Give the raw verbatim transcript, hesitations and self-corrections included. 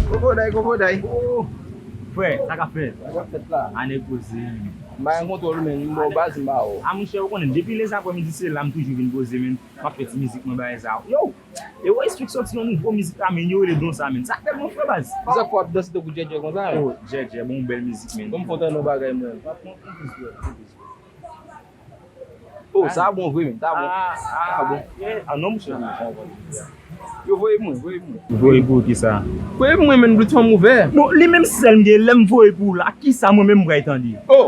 Kokoday, kokoday. Frè, sa k ap fèt? Sa k ap fèt la? Ane poze. M pa gen kontwòl men, m ba w baz, m ba w. A monchè, ou konnen, depi lèzaprèmidi se la m toujou vin poze, men m ap fè ti mizik mwen bagay sa. Yo! E w esplik soti yon nouvo mizik la, men yo rele don sa, men sa tèlman fre baz. Sa fò ap danse tankou djèdjè konsa, men. Oh, djèdjè, bon bèl mizik, men. Bon, m kontan nan bagay mwen. Oh, sa bon vre, men. Sa bon. Ah, ah, bon. Ah, non, monchè. Yo voye mwen, voye mwen. Voye pou ki sa? Voye mwen, men, Bluetooth fanm ouvè. Bon, li menm sèl m gen, lè m voye pou ou la, ki sa mwen menm m pral tande? Oh!